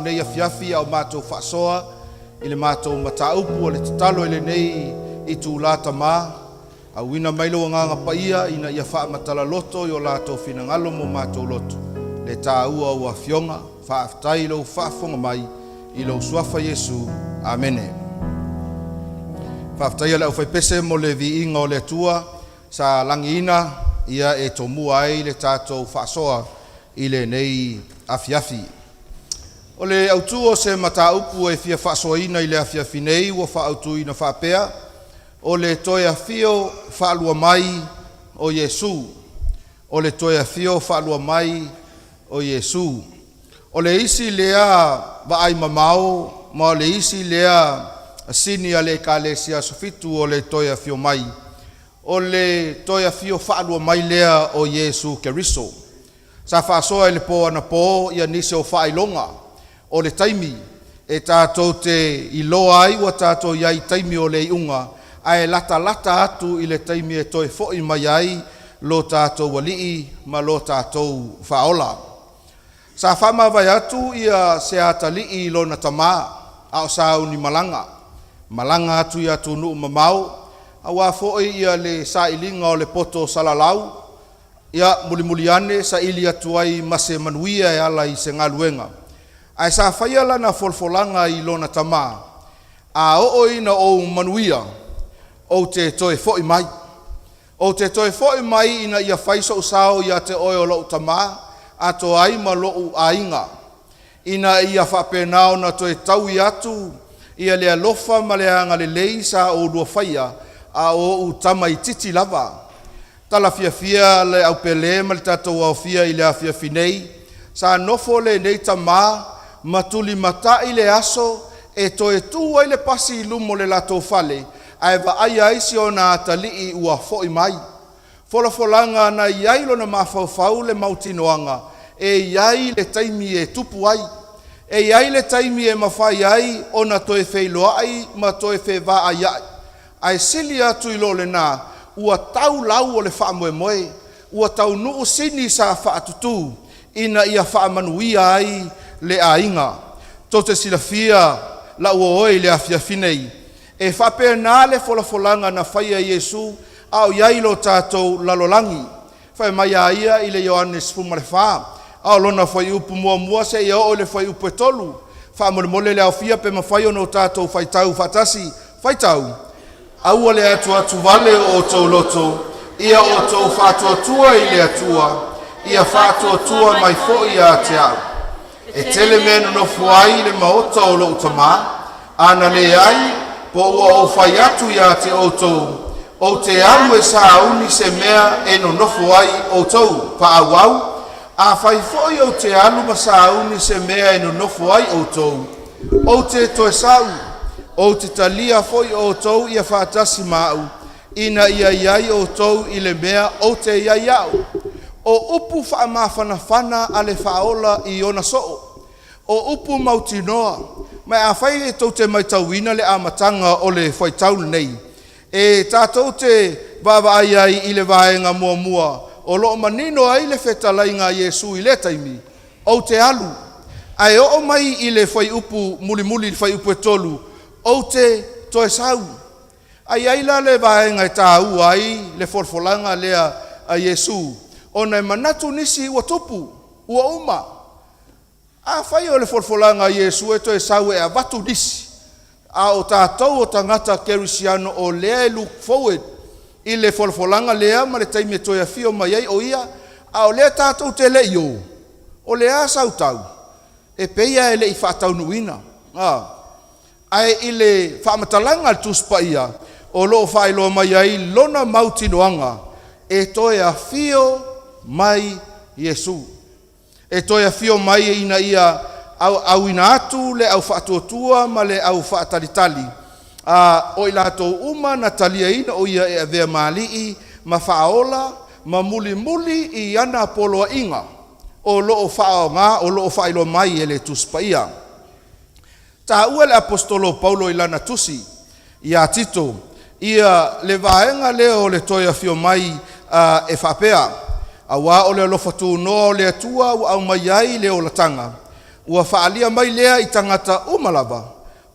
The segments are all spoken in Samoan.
lenei afiafi a o matou faasoa i le matou mataupu o le tatalo i lenei itulā Tamā, auina mai Lou Agaga Paia ina ia faamatala-loto i o latou finagalo ma o matou loto le taua o ua Afioga. Faafetai i Lou faafofoga mai i Lou Suafa Iesu. Amene. Faafetaia le aufaipese mo le viiga o le Atua sa lagiina ia e tomua ai le tatou faasoa i lenei afiafi. O le autū o se mataupu e fia faasoaina i le afiafi nei ua faaautuina faapea, o le toe afio faalua mai o Iesu. O le toe afio faalua mai o Iesu. O le isi lea vaai mamao ma o le isi lea sini a le Ekalesia Aso Fitu o le toe afio mai, o le toe afio faalua mai lea o Iesu Keriso. Sa faasoa i le po anapō ia nisi o faailoga o le taimi e tatou te iloa ai ua tatou i ai i taimi o le iuga ae latalata atu i le taimi e toe fo'i mai ai lo tatou Alii ma lo tatou Faaola. Sa faamavae atu ia se atalii i lona tamā a o sauni malaga, malaga atu i atunuu mamao auā foi ia le sailiga o le poto salalau, ia mulimuli ane saili atu ai ma se manuia e ala i se galuega. Ae sa faia lana folafolaga i lona tamā, a oo ina ou manuia, ou te toe foi mai. Ou te toe foi mai ina ia fai so'u sao ia te oe o lo'u tamā atoa ai ma lo'u aiga, ina ia faapena ona toe taui atu ia le alofa ma le agalelei sa oulua faia a o ou tamaitiiti lava. Tala fiafia le aupele ma le tatou aofia i le afiafi nei, sa nofo lenei tamā ma tulimata'i le aso e toe tu ai le pasi i luma o le latou fale ae vaaia ai si ona atalii ua fo'i mai. Folafolaga na i ai lona mafaufau le mautinoaga e i ai le taimi e tupu ai, e i ai le taimi e mafai ai ona toe feiloai ma toe fevaaiai, ae sili atu i lo lena, ua tau lau o le faamoemoe, ua taunuu sini sa faatutū ina ia faamanuia ai le aiga. Tou te silafia la'u e i le afiafi nei, e faapena le folafolaga na faia e Iesu a o i ai i lo tatou lalolagi. Fai mai a ia i le Ioane 14, a o lona fuaiupu muamua seia oo i le fuaiupu e 3. Faamolemole le aofia pe mafai ona o tatou faitau faatasi. Faitau. Aua le atuatuvale o outou loto, ia outou faatuatua i le Atua, ia faatuatua mai foi ia te a'u. E tele mea e nonofo ai i le maota o lo'u tamā, a na leai, po ua ou fai atu iā te outou, ou te alu e sauni se mea e nonofo ai outou. Faaauau, afai foi ou te alu ma sauni se mea e nonofo ai outou, ou te toe sau, ou te talia foi outou ia faatasi ma a'u, ina ia i ai outou i le mea ou te i ai a'u. O upu faamafanafana a le Faaola i ona soo, o upu mautinoa. Ma afai e tou te matauina le amataga o le fuaitau lenei, e tatou te vaavaai ai i le vaega muamua o loo manino ai le fetalaiga a Iesu i lea taimi, ou te alu. Ae oo mai i le fuaiupu mulimuli, le fuaiupu e 3, ou te toe sau. Ai ai la le vaega e tāua ai le folafolaga lea a Iesu, ona e manatu nisi ua tupu, ua uma. Afai o le folafolaga a Iesu e toe sau e avatu nisi, a o tatou o tagata kerisiano o lea e look forward i le folafolaga lea ma le taimi e toe afio mai ai o ia, a o lea tatou te le i o, o le a sautau, e pei lava e le i faataunuuina. Ae i le faamatalaga a le Tusi Paia, o lo o faailoa mai ai lona mautinoaga e toe afio mai Iesu. E toe afio mai ina ia auina atu le au faatuatua ma le au faatalitali a o i latou uma na taliaina o ia e avea ma alii ma faaola ma mulimuli i ana poloaiga o lo o faaaoga o lo o faailoa mai e le Tusi Paia. Taua le aposetolo Paulo i lana tusi iā Tito ia le vaega lea o le toe afio mai e faapea, auā o le alofa tunoa o le Atua ua aumai ai le olataga. Ua faaalia mai lea i tagata uma lava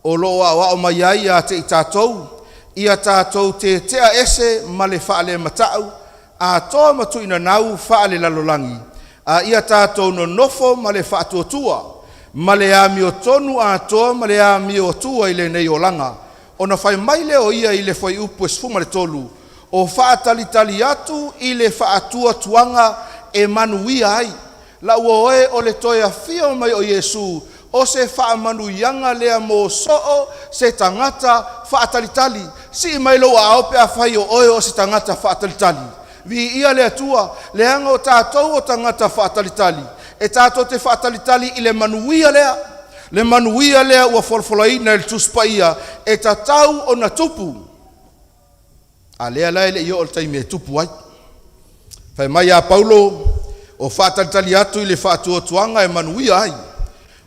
o loo aoao mai ai ia te i tatou, ia tatou tetea ese ma le faalemata'u atoa ma tuinanau faalelalolagi, a ia tatou nonofo ma le faatuatua ma le amiotonu atoa ma le amio atua i lenei olaga. Ona fai mai lea o ia i le fuaiupu e 13, o faatalitali atu i le faatuatuaga e manuia ai. Lau oe o le toe afio mai o Iesu, o se faamanuiaga lea mo soo se tagata faatalitali. Sii mai lou aao pe afai o oe o se tagata faatalitali. Viia le Atua, leaga o tatou o tagata faatalitali, e tatou te faatalitali i le manuia lea, le manuia lea ua folafolaina e le Tusi Paia e tatau ona tupu. A lea la e le i oo le taimi e tupu ai. Fai mai ia Paulo, o faatalitali atu i le faatuatuaga e manuia ai,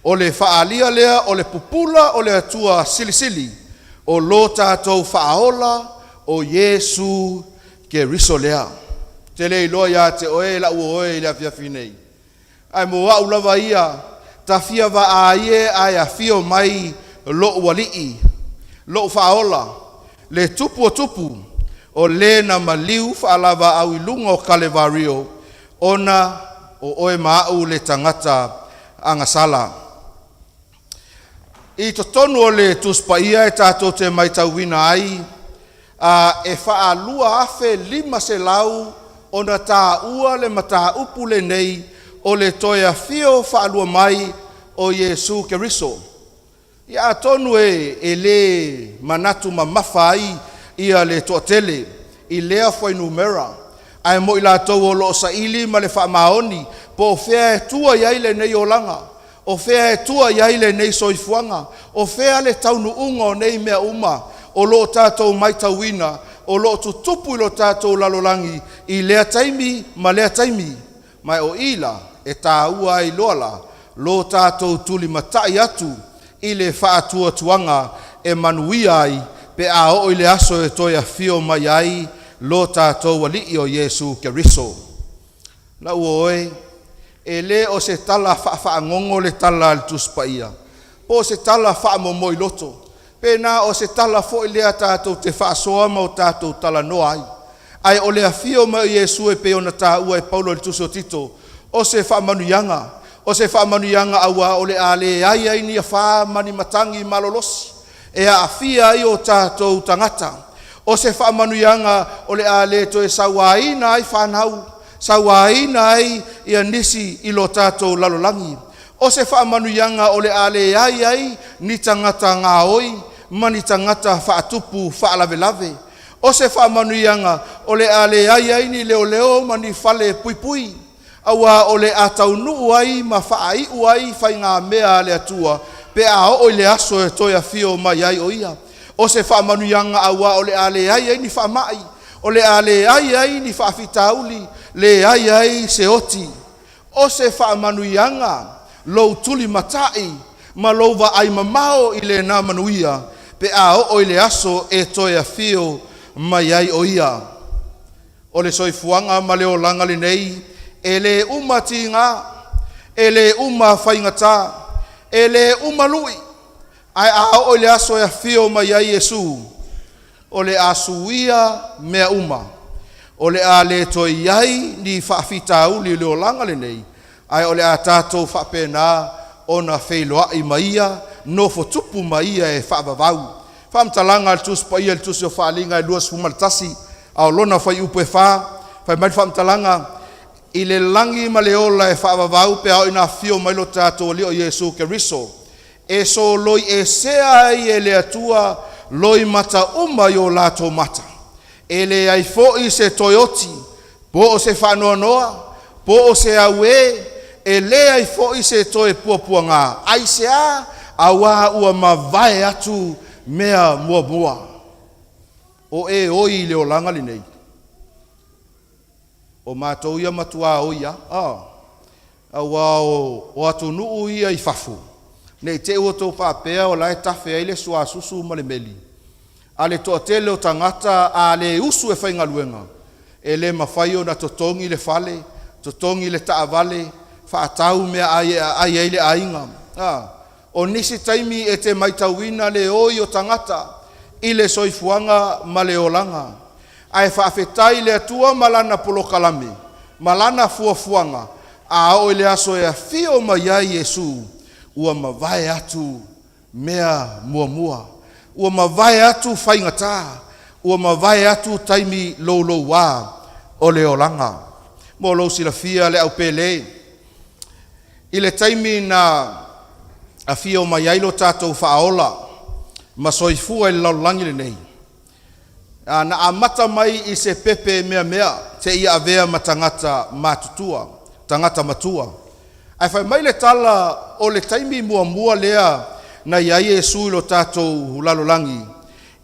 o le faaalia lea o le pupula o le Atua Silisili, o lo tatou Faaola o Iesu Keriso lea. Ou te le iloa ia te oe lau oe i le afiafi nei, ae mo au lava ia, tafia vaai e ae afio mai lo'u alii, lo'u faaola, le tupu o tupu, o le na maliu faalavaau i luga o Kalevario ona o oe ma au le tagata agasala. I totonu o le Tusi Paia e tatou te matauina ai e 2500 ona taua le mataupu lenei o le toe afio faalua mai o Iesu Keriso. Ia atonu e lē manatu mamafa ai ia le toatele i lea fuainumera, ae mo i latou o loo saili ma le faamaoni po o fea e tua i ai lenei olaga, o fea e tua i ai lenei soifuaga, o fea le taunuuga o nei mea uma o loo tatou matauina o loo tutupu i lo tatou lalolagi i lea taimi ma lea taimi. Ma o i la e taua ai loa la lo tatou tulimatai atu i le faatuatuaga e manuia ai pe a oo i le aso e toe afio mai ai lo tatou Alii o Iesu Keriso. Lau oe, e le o se tala faafagogo le tala a le Tusi Paia, po o se tala faamomoiloto, pe na o se tala foi lea tatou te faasoa ma o tatou talanoa ai. Ae o le afio mai o Iesu e pei ona taua e Paulo i le tusi o Tito, o se faamanuiaga, o se faamanuiaga, auā o le a leai ai ni afā ma ni matagi malolosi e aafia ai o tatou tagata. O se faamanuiaga o le a le toe sauaina ai fanau, sauaina ai ia nisi i lo tatou lalolagi. O se faamanuiaga o le a leai ai ni tagata gaoi ma ni tagata faatupu faalavelave. O se faamanuiaga o le a leai ai ni leoleo ma ni falepuipui, auā o le a taunuu ai ma faaiu ai faigamea a le Atua pe a oo i le aso e toe afio mai ai o Ia. O se faamanuiaga auā o le a leai ai ni faamai, o le a leai ai ni faafitauli, leai ai se oti. O se faamanuiaga lou tulimatai ma lou vaai mamao i lena manuia pe a oo i le aso e toe afio mai ai o Ia. O le soifuaga ma le olaga lenei e lē uma tiga, e lē uma faigata, e lē uma lui, ae a oo i le aso e afio mai ai Iesu, o le a suia mea uma, o le a le toe i ai ni faafitauli i le olaga lenei, ae o le a tatou faapena ona feiloai ma Ia, nofo tupu ma Ia e faavavau. Faamatalaga a le Tusi Paia i le Tusi o Faaaliga e 21 a o lona fuaiupu e 4, fai mai le faamatalaga: I le lagi ma le ola e faavavau pe a oo ina afio mai lo tatou Alii o Iesu Keriso, e soloi esea ai e le Atua loimata uma i o latou mata. E leai foi se toe oti, po o se faanoanoa, po o se auē, e leai foi se toe puapuagā. Aisea? Auā ua mavae atu mea muamua. O e oi i le olaga lenei, o matou ia matuā oi lava, auā o atunuu ia i fafo, ne i te i ua outou faapea o la e tafe ai le suasusu ma le meli. A le toatele o tagata a le usu e faigaluega, e le mafai ona totogi le fale, totogi le taavale, faatau meaai e aai ai le aiga. A, o nisi taimi e te matauina le oi o tagata i le soifuaga ma le olaga. Ae faafetai i le Atua ma Lana polokalame ma Lana fuafuaga, a oo i le aso e afio mai ai Iesu, ua mavae atu mea muamua, ua mavae atu faigata, ua mavae atu taimi louloua o le olaga. Mo lou silafia le au pele, i le taimi na afio mai ai lo tatou Faaola ma soifua i le lalolagi lenei, na amata mai i se pepe meamea seia avea ma tagata matutua, tagata matua. Ae fai mai le tala o le taimi muamua lea na i ai Iesu i lo tatou lalolagi,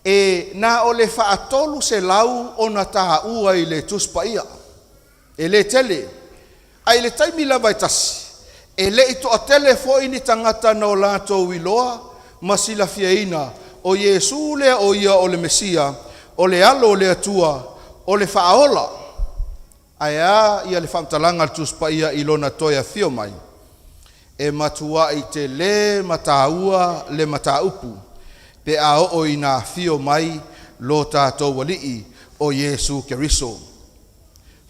e na o le 300 ona taua i le Tusi Paia. E le tele. Ae i le taimi lava e tasi, e le i toatele foi ni tagata na o latou iloa ma silafiaina o Iesu lea o ia o le Mesia, o le Alo o le Atua, o le Faaola. Ae a ia le faamatalaga a le Tusi Paia i lona toe afio mai? E matuai telē ma taua le mataupu pe a oo ina afio mai lo tatou Alii o Iesu Keriso.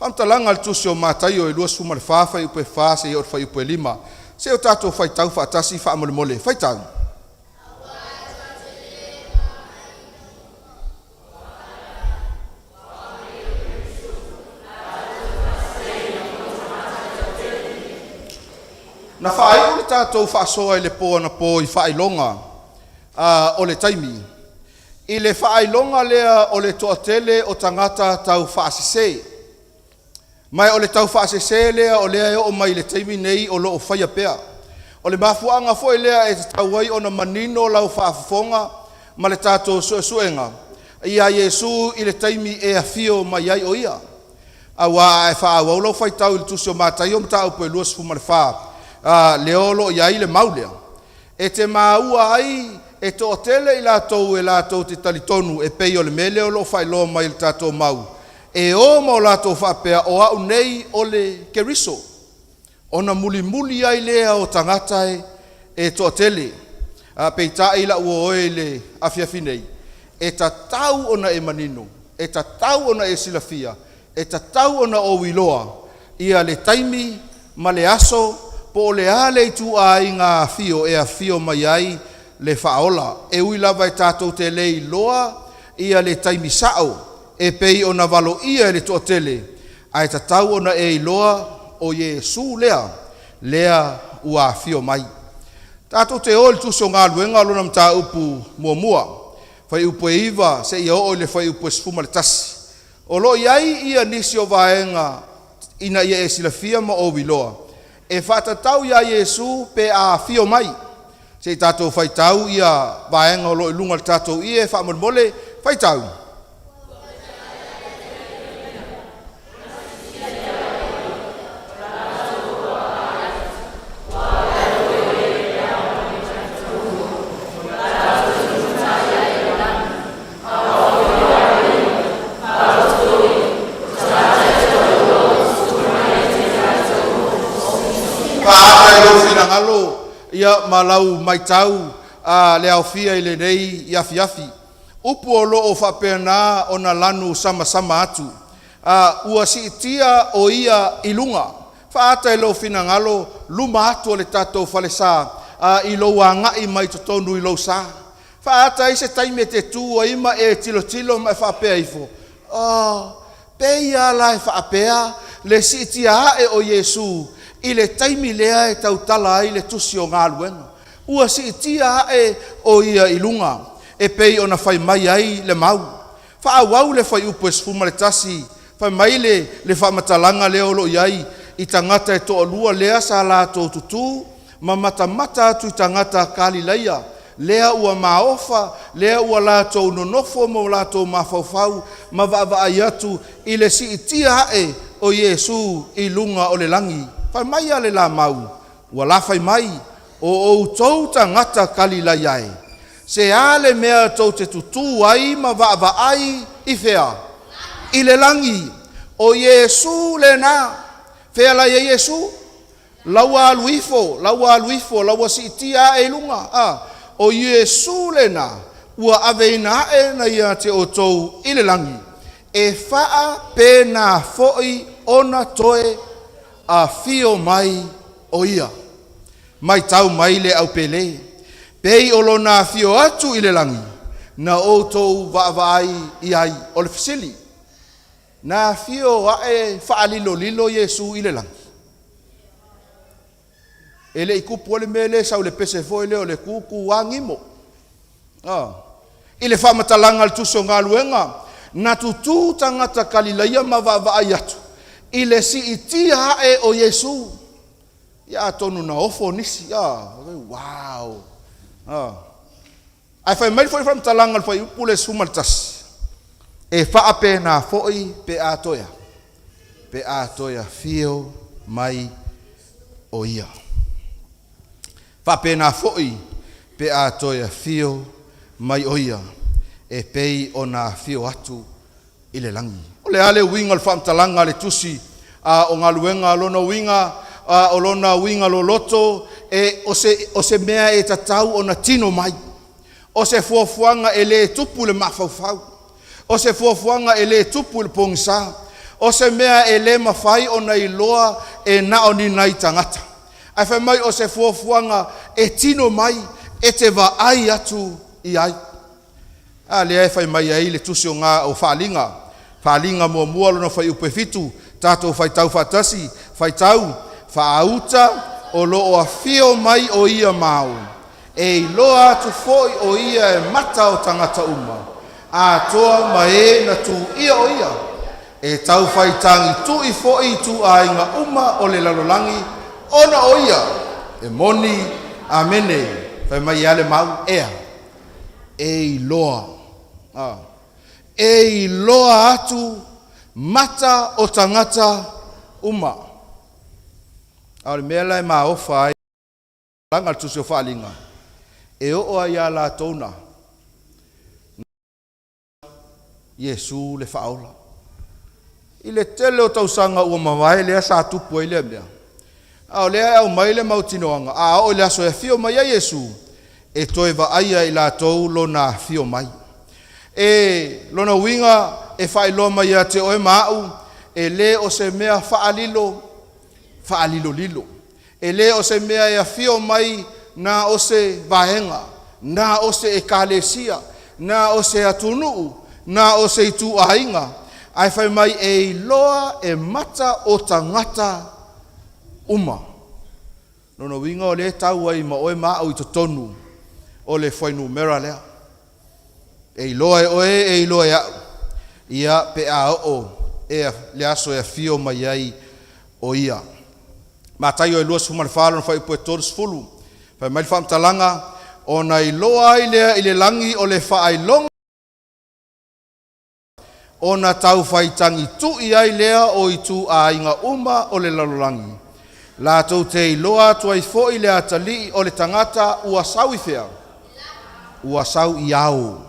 Faamatalaga a le Tusi o Mataio e 24 fuaiupu e 4 seia oo i le fuaiupu e 5. Se i o tatou faitau faatasi faamolemole. Faitau. Na faaiu le tatou faasoa i le po anapo i faailoga o le taimi. I le faailoga lea o le toatele o tagata taufaasese. Ma o le taufaasese lea o lea e oo mai i le taimi nei o lo o faia pea. O le mafuaaga foi lea e tatau ai ona manino lau faafofoga ma le tatou suesuega ia Iesu i le taimi e afio mai ai o Ia. Aua a e faaauau lau faitau i le tusi o Mataio mataupu e 24, lea o lo o i ai le mau lea, e te maua ai e toatele i latou e latou te talitonu e pei o le mea lea o lo o faailoa mai e le tatou mau, e o ma o latou faapea, “O au nei o le Keriso,” ona mulimuli ai lea o tagata e toatele. A peitai lau o oe i le afiafi nei, e tatau ona e manino, e tatau ona e silafia, e tatau ona ou iloa ia le taimi ma le aso po o le a le ituaiga afio e afio mai ai le Faaola. E ui lava e tatou te le iloa ia le taimi sao e pei ona valoia e le toatele, ae tatau ona e iloa o Iesu lea ua afio mai. Tatou te o i le Tusi o Galuega lona mataupu muamua, fuaiupu e 9 seia oo i le fuaiupu e 11. O lo o i ai ia nisi o vaega ina ia e silafia ma ou iloa e faatatau ia Iesu pe a afio mai. Se i tatou faitau ia vaega o lo o i luga o le tatou ie faamolemole. Faitau. Faaata i lou finagalo ia ma lau matau a le aofia i lenei afiafi. Upu o lo o faapena ona lanu samasama atu. Ua siitia o ia i luga. Faaata i lou finagalo luma atu o le tatou falesa i lou agai mai totonu i lou sa. Faaata ai se taimi e te tu ai ma e tilotilo ma e faapea ifo, “Oh, pei lava la e faapea le siitia ae o Iesu i le taimi lea e tautala ai le tusi o Galuega. Ua siitia ae o ia i luga e pei ona fai mai ai le mau.” Faaauau le fuaiupu e 11, fai mai le faamatalaga lea o lo o i ai i tagata e toalua lea sa latou tutū ma matamata atu i tagata Kalilaia lea ua maofa, lea ua latou nonofo ma o latou mafaufau ma vaavaai atu i le siitia ae o Iesu i luga o le lagi. Fai mai a le la mau, ua lafai mai, “O outou tagata Kalilaia e, se a le mea tou te tutū ai ma vaavaai i fea? I le lagi. O Iesu lena.” Fea la e i ai Iesu? La ua alu ifo, la ua alu ifo, la ua siitia aʻe i luga, a o Iesu lenā ua aveina aʻe na ia te outou i le lagi, e faapenā foʻi ona toe afio mai o ia. Matau mai le aupēlē, pei o lona afio atu i le lagi, na outou vaavaai i ai. O le fesili, na afio aʻe faalilolilo Iesu i le lagi? E le i tupu ai le mea lea e sau i le pese foi lea o le tūtū gimo. I le faamatalaga a le Tusi o Galuega, na tutū tagata Kalilaia ma vaavaai atu i le siitia aʻe o Iesu. Ia atonu na ofo nisi, wow. Ae fai mai foi le faamatalaga o le fuaiupu le 11, e faapenā foʻi pe a toe pe a toe afio mai o ia. Faapenā foʻi pe a toe afio mai o ia, e pei ona afio atu i le lagi. O le a le uiga o le faamatalaga a le Tusi a o Galuega? Lona uiga, o lona uiga loloto, e o se mea e tatau ona tino mai, o se fuafuaga e le tupu i le mafaufau, o se fuafuaga e le tupu i le pogisā, o se mea e le mafai ona iloa e na o ni nai tagata. Ae fai mai o se fuafuaga e tino mai e te vaai atu i ai. A lea e fai mai ai le Tusi o Gā o Faaliga, Faaliga muamua lona fuaiupu e 7, tatou faitau faatasi, faitau, faauta o lo o afio mai o ia ma ao, e iloa atu foi o ia e mata o tagata uma, atoa ma e na tuia o ia, e tau faitagituʻi foʻi ituaiga uma o le lalolagi ona o ia, e moni, Amene. Fai mai ia le mau, ea, e iloa, e iloa atu mata o tagata uma. A o le mea la e maofa ai le Tusi o Faaliga, e oo ai iā latou na Iesu le Faaola. I le tele o tausaga ua mavae lea sa tupu ai lea mea, a o lea e aumai le mautinoaga, a oo i le aso e afio mai ai Iesu, e toe vaaia e i latou lona afio mai. E lona uiga e faailoa mai ia te oe ma aʻu, e le o se mea faalilo, faalilolilo. E le o se mea e afio mai na o se vaega, na o se ekalesia, na o se atunuu, na o se ituaiga, ae fai mai e iloa e mata o tagata uma. Lona uiga o lea e tau ai ma oe ma aʻu i totonu o le fuainumera lea. E iloa e oe, e iloa e aʻu, ia pe a oo e le aso e afio mai ai o ia. Mataio e 24 lona fuaiupu e 30, fai mai le faamatalaga, ona iloa ai lea i le lagi o le faailoga, ona tau faitagituʻi ai lea o ituaiga uma o le lalolagi, latou te iloa atu ai foʻi le atalii o le tagata ua sau i fea? Ua sau i ao.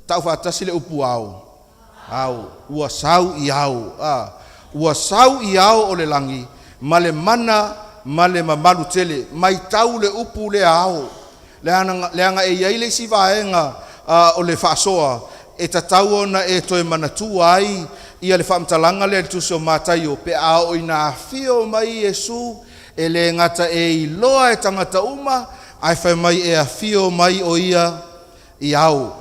Tau faatasi le upu ao. Ao. Ua sau i ao. Ua sau i ao o le lagi ma le mana ma le mamalu tele. Matau le upu lea ao. Leaga e i ai le isi vaega o le faasoa e tatau ona e toe manatua ai ia le faamatalaga lea i le Tusi o Mataio, pe a oo ina afio mai Iesu, e le gata e iloa e tagata uma, ae fai mai e afio mai o ia i ao.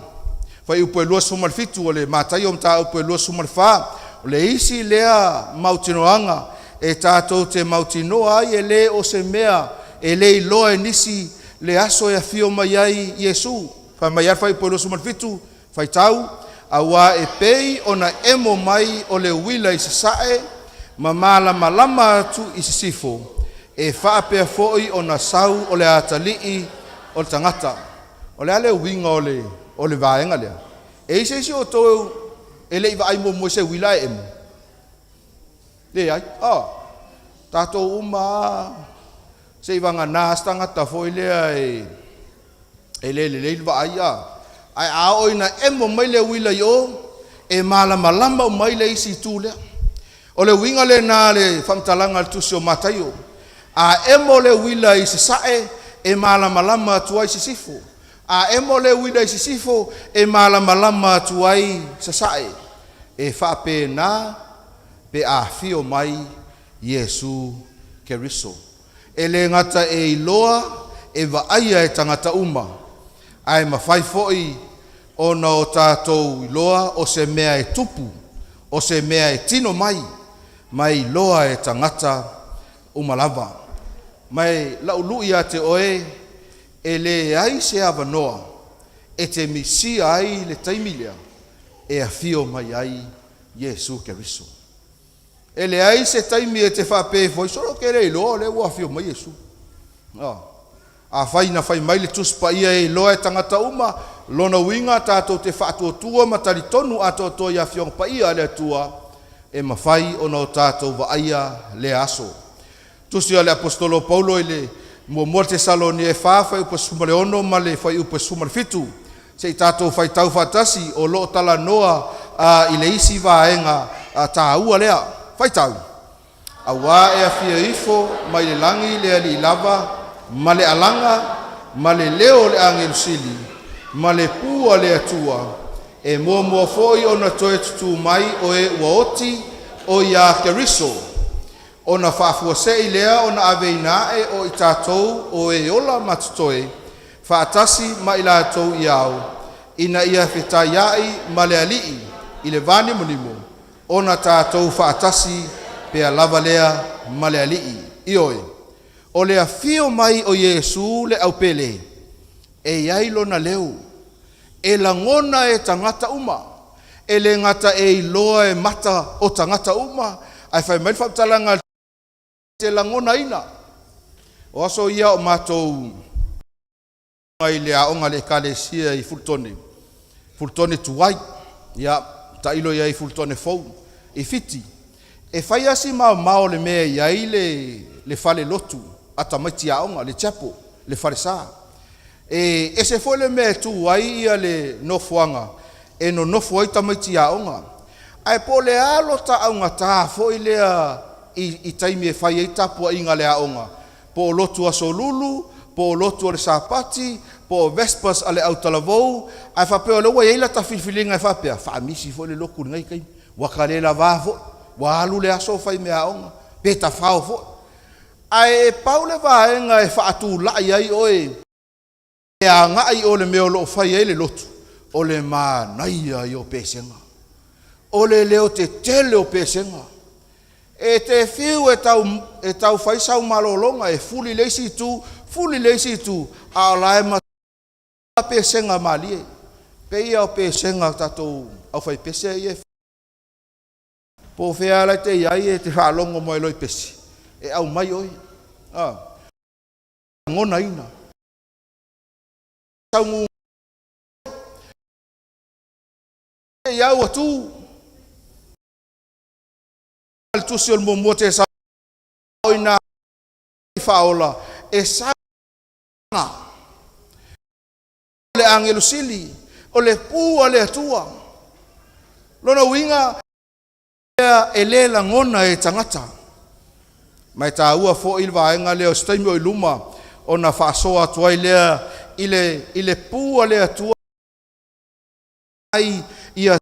Fuaiupu e 27 o le Mataio mataupu e 24, o le isi lea mautinoaga e tatou te mautinoa ai e le o se mea e le iloa e nisi le aso e afio mai ai Iesu. Fai mai a le fuaiupu e 27, faitau, auā e pei ona emo mai o le uila i sasae ma malamalama atu i sisifo, e faapea foʻi ona sau o le atalii o le tagata. O le a le uiga o le o le vaega lea? E i ai se isi o outou e le i vaai muamua i se uila ae emo? Leai. Oh, tatou uma lava, se i vagana se tagata foi lea e le lelei le vaai, a. Ae a oo ina emo mai le uila i o, e malamalama uma ai le isi itu lea. O le uiga lena le faamatalaga a le Tusi o Mataio, A emo le uila i sasae, e malamalama atu ai sisifo. A emo le uila i sisifo, e malamalama atu ai sasae. E faapena pe afio mai Iesu Keriso. E le gata e iloa, e vaaia e tagata uma, ae mafai foi ona o tatou iloa o se mea e tupu, o se mea e tino mai, ma e iloa e tagata uma lava. Ma e lau lui ia te oe, e leai se avanoa e te misia ai le taimi lea e afio mai ai Iesu Keriso. E leai se taimi e te faapea ifo ai, Solo ou te le iloa o lea ua afio mai Iesu. Afai na fai mai le Tusi Paia e iloa e tagata uma, lona uiga tatou te faatuatua ma talitonu atoatoa i Afioga Paia a le Atua e mafai ona o tatou vaaia lea aso. Tusi a le Aposetolo o Paulo i le Muamua Tesalonia e 4 fuaiupu 16 ma le fuaiupu 17. Se i tatou faitau faatasi, o lo o talanoa i le isi vaega taua lea. Faitau. Auā e afio ifo mai le lagi le Alii lava, ma le alaga, ma le leo o le agelu sili, ma le pū a le Atua, e muamua foi ona toe tutū mai o e ua oti o iā Keriso, ona faafuasei lea ona aveina ae o i tatou o e ola ma totoe, faatasi ma i latou i ao, ina ia fetaiaʻi ma le Alii i le vānimonimo, ona tatou faatasi pea lava lea ma le Alii. Ioe, o le afio mai o Iesu le aupele, e i ai lona leo, e lagona e tagata uma, e le gata e iloa e mata o tagata uma, ae fai mai le faamatalaga a te lagonaina. O aso ia o matou i le aoga a le Ekalesia i Fulutone, Fulutone tuai, ia, tailo i ai i Fulutone fou, i Fiti. E fai lava si maomao o le mea e i ai le, le fale lotu a tamaiti aoga, le chapel, le falesa. E ese foi le mea e tu ai ia le nofoaga e nonofo ai tamaiti aoga. Ae po o le a lota augata foi lea i, i taimi e fai ai tapuaiga a le aoga, po o lotu Aso Lulu, po o lotu o le Sapati, po o Vespers a le autalavou, ae faapea o lea ua i ai lata filifiliga e faapea, faamisi foi le lotu i lenei taimi, ua ta le lavā foi, ua alu le aso o fai meaaoga, pe tafao foi. Ae pau le vaega e faatulai ai oe e agai i o le mea o lo o fai ai le lotu, o le manaia ia o pesega. O le leo tetele o pesega. E te fiu e tau, e tau fai sau malologa, e fuli i le isi itu, fuli i le isi itu, a o la e matua pesega malie. Pei lava o pesega a tatou aufaipese ia e Po o fea lava la e te i ai e te faalogo mai loa i pese, e aumai oe. A. Lagonaina. Sau ia ua tu. Le tusi o le muamua te sa o ina faaola e sa le agelu sili o le pū a le Atua. Lona uiga e le lagona e tagata. Ma e taua foi le vaega lea o se taimi o i luma ona faasoa atu ai lea i le, i le pū a le Atua ai ia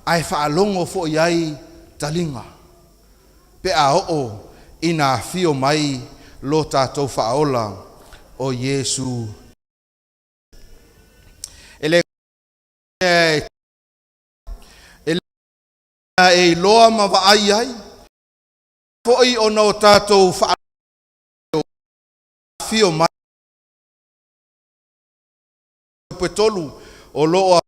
Ae faalogo foi ai taliga pe a oo ina afio mai lo tatou Faaola o Iesu. E le e e iloa ma vaai ai foi ona o tatou faafio mai Petolu o lo o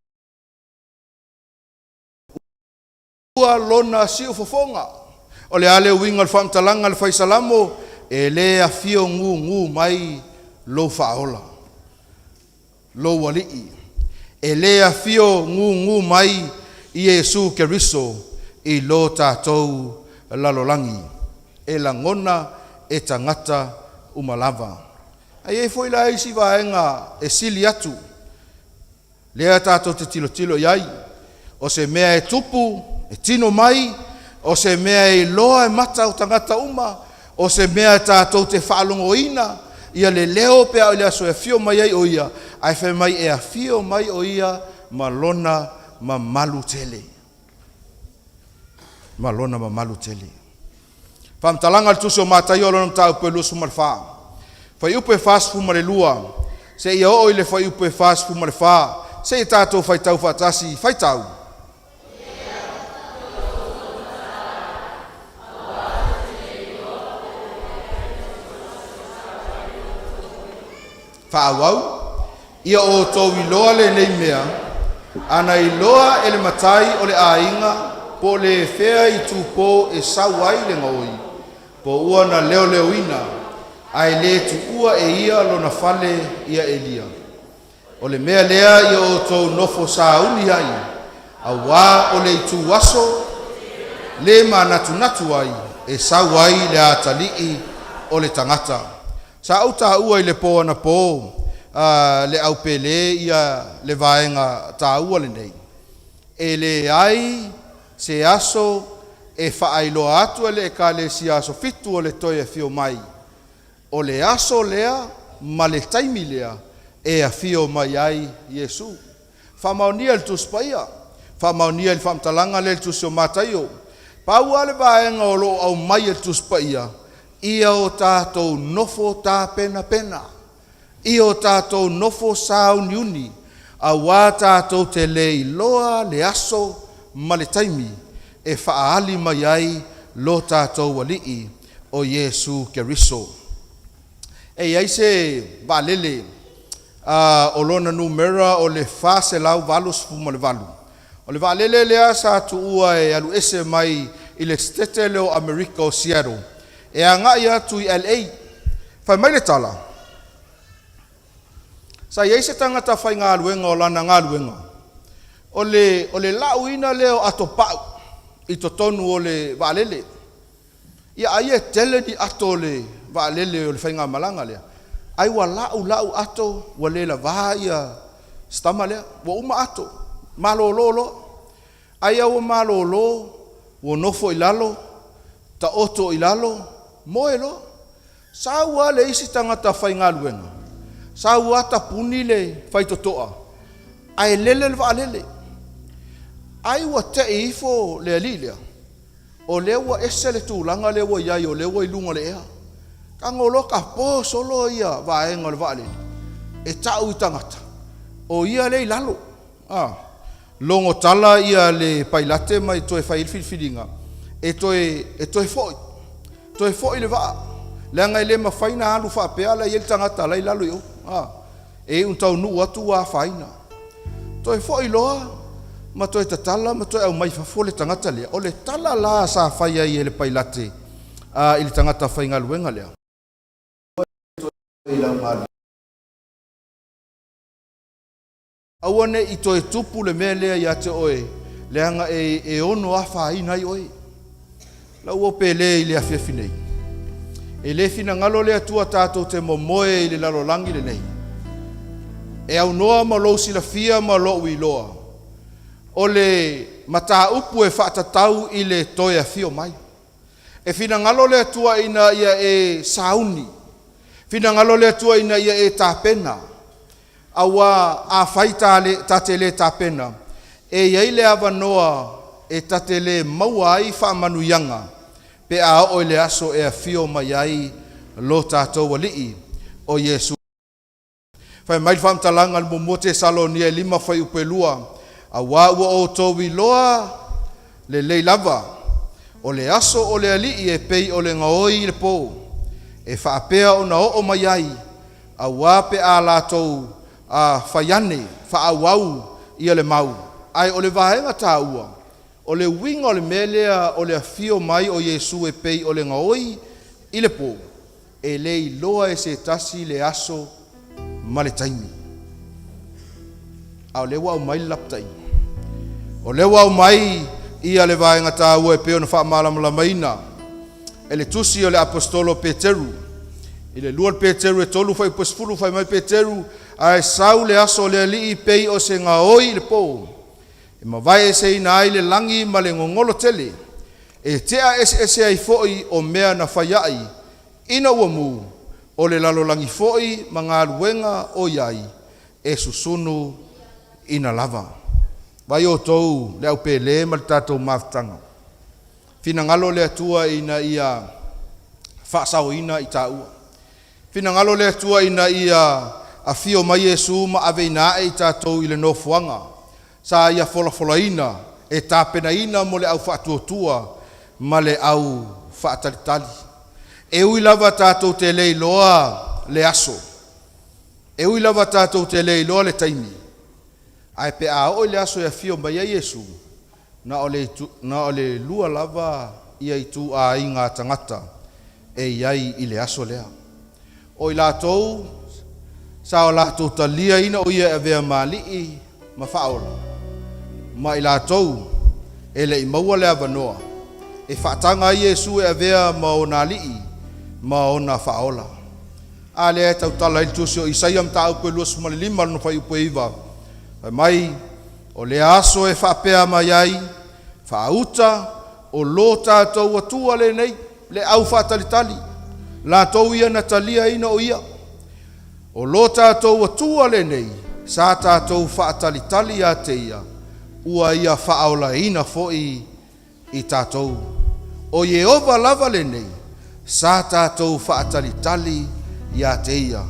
ua lona siufofoga. O le a le uiga o le faamatalaga a le Fai Salamo? E lē afio gūgū mai lou Faaola, lou Alii. E lē afio gūgū mai Iesu Keriso i lo tatou lalolagi, e lagona e tagata uma lava. Ae i ai foi la isi vaega e sili atu lea tatou te tilotilo i ai, o se mea e tupu, e tino mai, o se mea e iloa e mata o tagata uma, o se mea tatou te faalogoina ia le leo pe a oo i le aso e afio mai ai o Ia, ae fai mai e afio mai o Ia ma Lona mamalu tele. Ma Lona mamalu tele. Faamatalaga a le Tusi o Mataio lona mataupu e 24, fuaiupu e 42 seia oo i le fuaiupu e 44, se i tatou faitau faatasi, faitau. Faaauau, Ia outou iloa lenei mea, ana iloa e le matai o le aiga po o le fea itupo e sau ai le gaoi, po ua na leoleoina, ae le tuua e ia lona fale ia Elia. O le mea lea ia outou nofo sauni ai, auā o le itu aso le manatunatu ai e sau ai le atalii o le tagata. Sa ou taua i le pō anapō le au Pele ia le vaega taua lenei. E leai se aso e faailoa atu e le Ekalesia Aso Fitu o le toe afio mai. O le aso lea ma le taimi lea e afio mai ai Iesu. Faamaonia e le Tusi Paia, faamaonia e le faamatalaga lea i le Tusi o Mataio. Pau lava le vaega o lo o aumai e le Tusi Paia, ia o tatou nofo tapenapena, ia o tatou nofo sauniuni, auā tatou te le iloa le aso ma le taimi e faaali mai ai lo tatou Alii o Iesu Keriso. E i ai se vaalele o lona numera o le 488. O le vaalele lea sa tuua e alu ese mai i le Setete lea o Amerika o Seattle e agai atu i LA. Fai mai le tala, sa i ai se tagata faigaluega o lana galuega, o le, o le lauina lea o ato pau i totonu o le vaalele. Ia ai e tele ni ato o le vaalele o le faigamalaga lea, ai ua lau lau ato ua le lavā ia sitama lea, ua uma ato, malolo loa. Ai a ua malolo, ua nofo i lalo, taoto i lalo, moe loa. Sau lava le isi tagata faigaluega, sau lava tapuni le faitotoa, ae lele le vaalele. Ai ua tei ifo le alii lea, o lea ua ese le tulaga lea ua i ai, o lea ua i luga o le ea. Tago loa tapo solo ia vaega o le vaalele e tau i tagata, o ia lea e i lalo. A logo tala ia le pailate ma toe fai ai le filifiliga e toe e toe foi, toe foi le vaa, leaga e le mafai ona alu faapea la e i ai le tagata la e i lalo i o. A e iu ina taunuu atu ua afaina. Toe foi loa ma toe tatala ma toe aumai i fafo le tagata lea. O le tala la sa fai ai e le pailate i le tagata faigaluega lea, Aua ne i toe tupu le mea lea ia te oe, leaga e ono afaina ai oe. Lau uo Pele i le afiafi nei, e le finagalo le Atua tatou te momoe i le lalolagi lenei. E aunoa ma lou silafia ma lou iloa, o le mataupu e faatatau i le toe afio mai. E finagalo le Atua ina ia e sauni, finagalo le Atua ina ia e tapena, Auā afai ta te lē tapena, e i ai le avanoa e ta te lē maua ai faamanuiaga pe a oo i le aso e afio mai ai lo tatou Alii, o Iesu. Fai mai le faamatalaga i le Muamua Tesalonia e 5 fuaiupu e 2, Auā ua outou iloa lelei lava, o le aso o le Alii e pei o le gaoi i le pō, e faapea ona oo mai ai Auā pe a latou fai ane, faaauau ia le mau. Ae o le vaega taua, o le uiga o le mea lea o le afio mai o Iesu e pei o le gaoi i le pō. E le iloa e se tasi le aso ma le taimi. A o lea ua aumai le lapataiga. O lea ua aumai ia le vaega taua e pei ona faamalamalamaina e le tusi o le Aposetolo o Peteru. I le 2 Peteru e 3 fuaiupu e 10, fai mai Peteru, ae sau le aso o le Alii pei o se gaoi i le po, e mavaeseina ai le lagi ma le gogolo tele, e tea eseese ai foi o mea na faia'i ina ua mu, o le lalolagi foi ma galuega o i ai, e susunu ina lava. Vaai outou le au pele ma le tatou mafutaga. Finagalo le Atua ina ia faasaoina i taua. Finagalo le Atua ina ia afio mai Iesu ma aveina ae i tatou i le nofoaga sa Ia folafolaina e tapenaina mo le au faatuatua ma le au faatalitali. E ui lava tatou te le iloa le aso, e ui lava tatou te le iloa le taimi, ae pe a oo i le aso e afio mai ai Iesu, na o le, na o le lua lava ia ituaiga tagata e i ai i le aso lea. O i latou sa o latou taliaina o Ia e avea ma Alii ma Faaola, ma i latou e le i maua le avanoa e faataga ai Iesu e avea ma ona Alii ma ona Faaola. A lea e tautala ai le tusi o Isaia mataupu e 25 lona fuaiupu e 9, fai mai, O le aso e faapea mai ai, faauta o lo tatou Atua lenei, le au faatalitali, latou ia na taliaina o Ia. O lo tatou Atua lenei, sa tatou faatalitali ia te Ia, ua Ia faaolaina foi i tatou. O Ieova lava lenei, sa tatou faatalitali ia te Ia,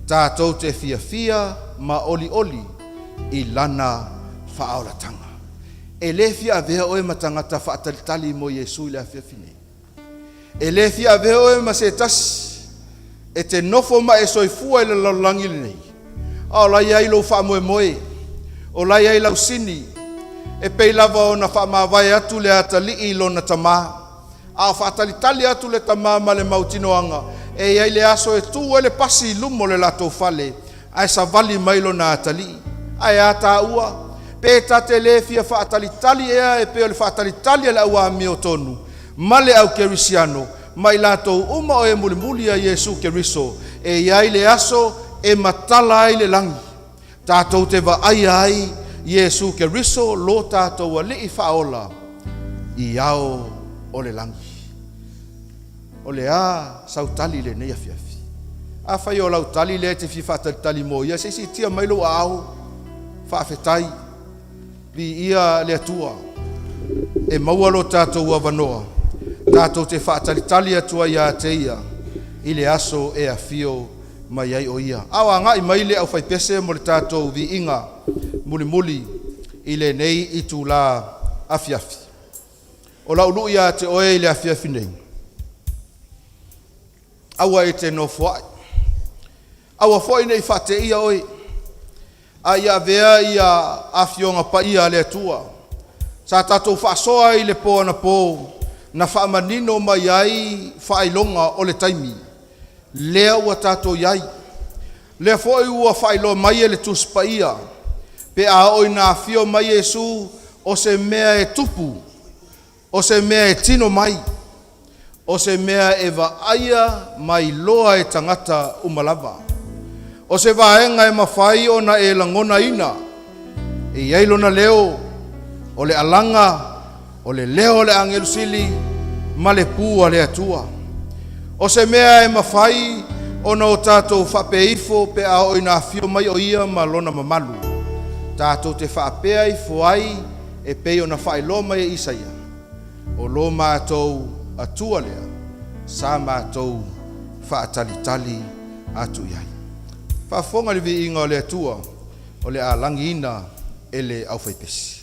tatou te fiafia ma olioli i Lana faaolataga. E le fia avea oe ma tagata faatalitali mo Iesu i le afiafi nei. E le fia avea oe ma se tasi e te nofo ma e soifua i le lalolagi lenei, a o la e i ai lou faamoemoe, o la e i ai lau sini, e pei lava ona faamavae atu le atalii i lona tama, a o faatalitali atu le tama ma le mautinoaga e i ai le aso e tu ai le pasi i luma o le latou fale ae savali mai lona atalii. Ae a taua? Pe ta te le fia faatalitali ea e pei o le faatalitali a le au amiotonu ma le au kerisiano ma i latou uma o e mulimuli a Iesu Keriso, e i ai le aso e matala ai le lagi, tatou te vaaia ai Iesu Keriso lo tatou Alii Faaola i ao o le lagi. O le a sau tali i lenei afiafi? Afai o lau tali lea e te fia faatalitali mo ia, se i siitia mai lou aao. Faafetai. Viia le Atua. E maua lo tatou avanoa, tatou te faatalitali atu ai ia te Ia i le aso e afio mai ai o Ia. A o agai mai le aufaipese mo le tatou viiga mulimuli i lenei itula afiafi. O lau lui ia te oe i le afiafi nei, aua e te nofoa'i, aua foi ne i faateia oe, a ia avea ia Afioga Paia a le Atua sa tatou faasoa ai i le po anapo na faamanino mai ai faailoga o le taimi lea ua tatou i ai. Lea foi ua faailoa mai e le Tusi Paia, pe a oo ina afio mai Iesu, o se mea e tupu, o se mea e tino mai, o se mea e vaaia ma iloa e tagata uma lava. O se vaega e mafai ona e lagonaina, e i ai lona leo, o le alaga, o le leo o le agelu sili ma le pū a le Atua. O se mea e mafai ona o tatou faapea ifo pe a oo ina afio mai o Ia ma Lona mamalu, tatou te faapea ifo ai e pei ona faailoa mai e Isaia, O lo matou Atua lea sa matou faatalitali atu i ai. Faafofoga i le viiga o le Atua o le a lagiina e le aufaipesi.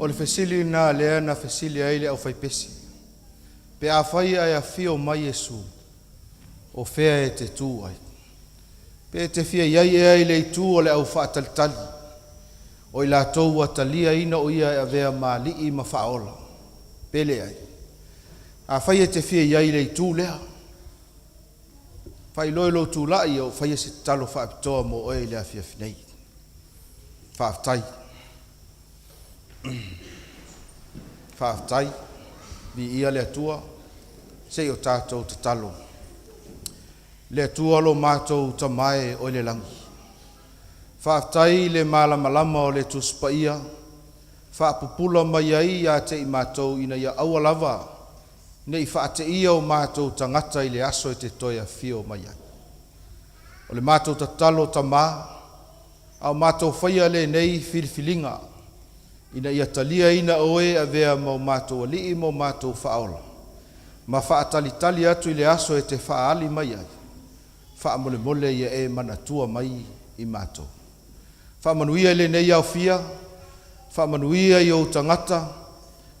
O le fesili lena lea na fesili ai le aufaipese, pe afai ae afio mai Iesu, o fea e te tu ai? Pe e te fia i ai ea i le itu o le aufaatalitali, o i latou ua taliaina o Ia e avea ma Alii ma Faaola, pe leai? Afai e te fia i ai i le itu lea, faailoa i lou tulai ua ou faia se tatalo faapitoa mo oe i le afiafi nei. Faafetai. Faafetai. Viia le Atua. Se i o tatou tatalo. Le Atua lo matou Tama e oe le lagi, faafetai i le malamalama o le Tusi Paia, faapupula mai ai ia te i matou ina ia aua lava ne i faateia o matou tagata i le aso e te toe afio mai ai. O le matou tatalo, Tama, a o matou faia lenei filifiliga, ina ia taliaina Oe e avea ma o matou Alii ma o matou Faaola, ma faatalitali atu i le aso e te faaali mai ai, faamolemole ia e manatua mai i matou. Faamanuia i lenei aofia, faamanuia i ou tagata,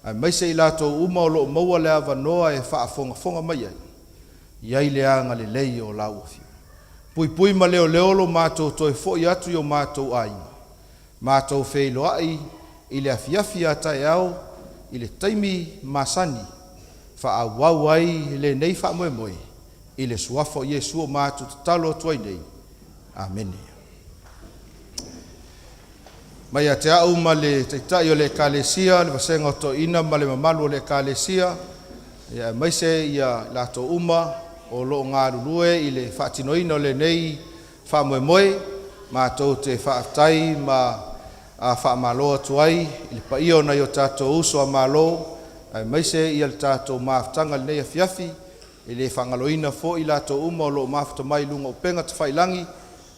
aemaise i latou uma o lo o maua le avanoa e faafogafoga mai ai, i ai le agalelei o lau Afioga. Puipui ma leoleo lo matou toe foi atu i o matou aiga, matou feiloai i le afiafi a taeao i le taimi masani, faaauau ai lenei faamoemoe i le Suafa o Iesu ua matou tatalo atu ai nei. Amene. Mai ia te au ma le Taitai o le Ekalesia, le Vasega o Toeaiina ma le mamalu o le Ekalesia, aemaise ia latou uma o lo o galulue i le faatinoina o lenei faamoemoe, matou te faafetai ma faamalo atu ai i le paia o nai o tatou uso a Malo, aemaise ia le tatou mafutaga i lenei afiafi. E le faagaloina foi i latou uma o lo o mafuta mai i luga o upega tafailagi.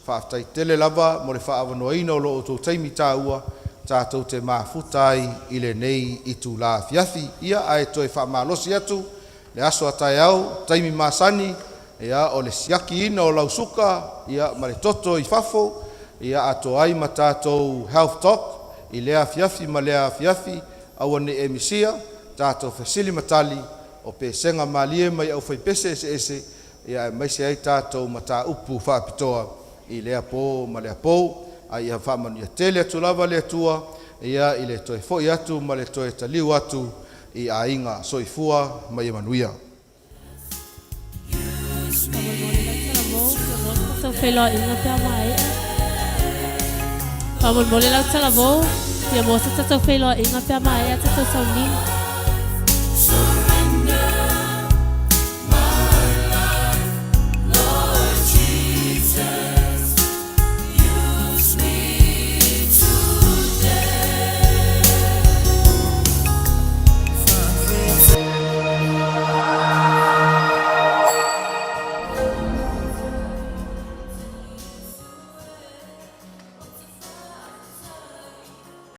Faafetai tele lava mo le faaavanoaina o lo outou taimi taua tatou te mafuta ai i lenei itula afiafi. Ia, ae toe faamalosi atu le aso a taeao, taimi masani, ia, o le siakiina o lau suka ma le toto i fafo, ia, atoa ai ma tatou health talk i lea afiafi ma lea afiafi. Aua ne i e misia tatou fesili ma tali o pesega malie mai aufaipese eseese, ia aemaise ai tatou mataupu faapitoa i lea po ma lea po. A ia faamanuia tele atu lava le Atua ia i le toe foi atu ma le toe taliu atu i aiga. Soifua ma ia manuia. Faamolemole lau talavou, fia maua se tatou feiloaiga pe a maea. Faamolemole lau talavou, fia maua se tatou feiloaiga pe a maea tatou sauniga.